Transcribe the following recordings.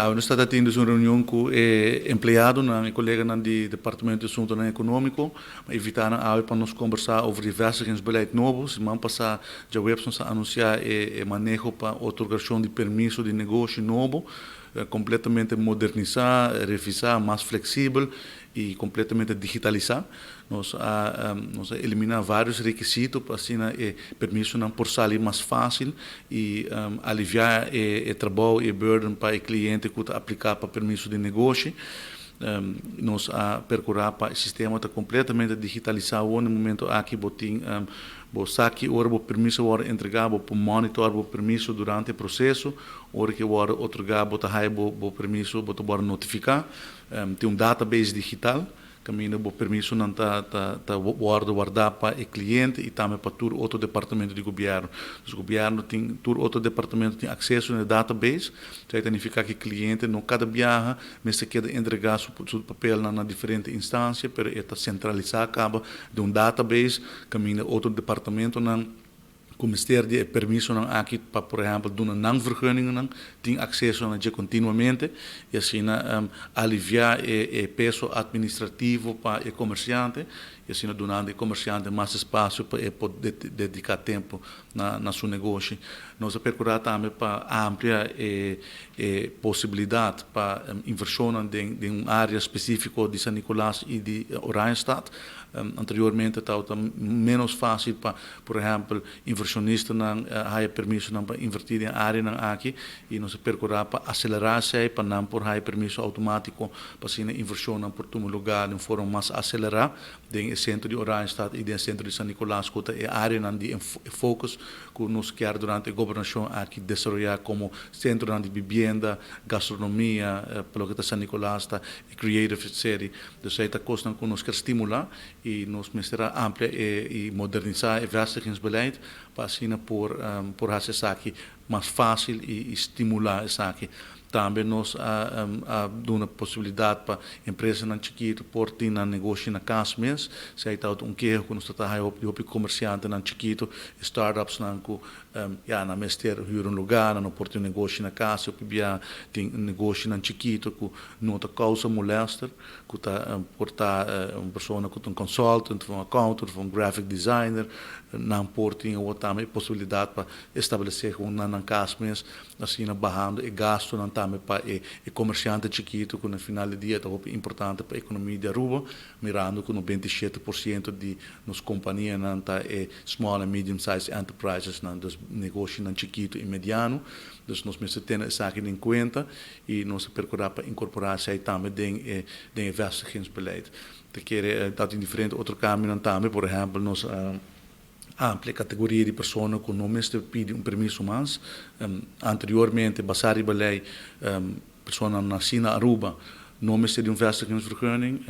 Nos ta teniendo un reunion cu e empleadonan y coleganan di Departamento di Asuntonan Economico, a invita nan pa nos combersa over di vestigingsbeleid nobo. Siman pasa diahuebs nos a anuncia e maneho pa otorgacion di permiso di negoshi nobo, completamente modernisa, revisa, mas flexibel y completamente digitalisa. Nos a elimina varios rekisito pa asina e permisonan por sali mas facil y alivia e trabou y burden pa e cliente cu ta aplica pa permiso di negoshi. Nos a percura pa e sistema ta completamente digitalisa. Na e momento aki bo tin bo sa ki ora bo permiso wordo entrega, bo monitor bo permiso durante e proceso, ora cu wordo otorga, bo ta haya bo permiso, bo ta wordo notifica. Tin un database digital caminda bo permisonan ta wordo warda pa e cliente y tambe pa tur otro departamento di gobierno. E gobierno tin, tur otro departamento tin aceso na e database, esey ta significa cu e cliente no cada biaha mester keda entrega su papel na diferente instancia, pero ta centralisa caba den un database caminda otro departamentonan cu mester di permisonan aki pa, por ehempel, duna nan vergunningen, tin aceso na dje continuamente y asina alivia e peso administrativo pa e comerciante y asina duna e comerciante mas espacio pa por dedica tempo na su negoshi. Nos a percura tambe pa amplia e posibilidad pa inversion den un area specifico di San Nicolas y di Oranjestad. Anteriormente tabata menos facil pa, por ehempel, inversionistanan haya permisonan pa inverti den areanan aki y nos a percura pa acelera esey pa nan por haya permiso automatico pa asina inversionnan por tuma luga di un forma mas acelera den centro di Oranjestad y den centro di San Nicolas, cu ta e areanan di focus cu nos kier durante e gobernacion aki desaroya como centro di vivienda, gastronomia, pa loke ta San Nicolas ta creative city. Dus esey ta cosnan cu nos kier stimula y nos mester amplia y modernisa e vestigingsbeleid pa asina por haci esaki mas facil y stimula esaki. Tambe nos a duna posibilidad pa empresanan chikito por tin nan negoshi na cas mes. Esey ta un keho cu nos ta haya hopi comerciantenan chikito, startups nan cu ja, nan mester huur un luga, nan no por tin negoshi na cas, hopi bia tin negoshinan chikito cu no ta causa molester, cu ta por ta un persona cu ta un consultant, un accountant, un graphic designer, nan por tin tambe posibilidad pa establece nan cas mes, asina bahando e gastonan tambe pa e comerciante chikito, cu na final di dia ta importante pa e economia di Aruba, mirando cu 97% di nos companianan ta e small and medium sized enterprises, nan, dus negoshinan chikito y mediano. Dus nos mester tene esaki na cuenta y nos a percura pa incorpora esey tambe den vestigingsbeleid. Ta kere dat tin diferente otro cambionan tambe, por ehempel, nos amplia categoria di persona cu no mester pidi un permiso mas. Anteriormente, basa riba ley, persona naci na Aruba no mester di un vestigingsvergunning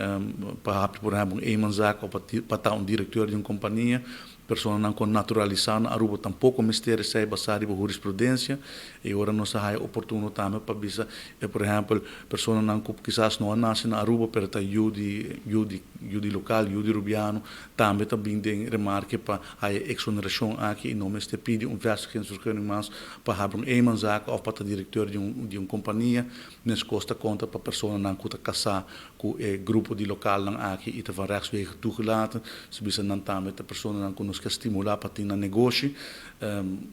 pa, por ehempel, un eenmanszaak of pa ta un director di un compania. Personanan cu naturalisa na Aruba tampoco mester ser, basa riba jurisprudencia, y awor nos a haya oportuno tambe pa bisa, por ehempel, personanan cu kisas no a nace na Aruba, pero ta yiu di local, yiu di Rubiano, tambe ta bin den remarke pa e exoneracion aki y no mester pidi un vestigingsvergunning mas pa habri un eenmanszaak of pa ta director di un compania. Mescos ta conta pa personanan cu ta casa cu e grupo di localnan aki y ta van rechtswege toegelaten. Se bisa nan tambe ta personanan cu nos kier stimula pa tin nan negoshi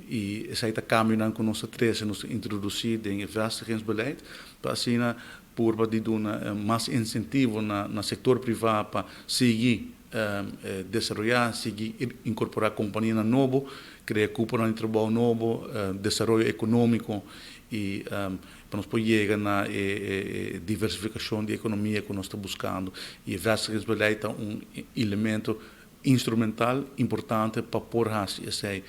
y esey ta cambionan cu nos a trece, nos a introduci den e vestigingsbeleid pa asina purba di duna mas incentivo na sector priva pa sigui desaroya, sigui incorpora compania nobo, crea cupo di trabou nobo, desaroyo economico y pa nos por yega na diversificacion di economia cu nos ta buscando. Y e vestigingsbeleid ta un elemento instrumental importante pa por haci esey.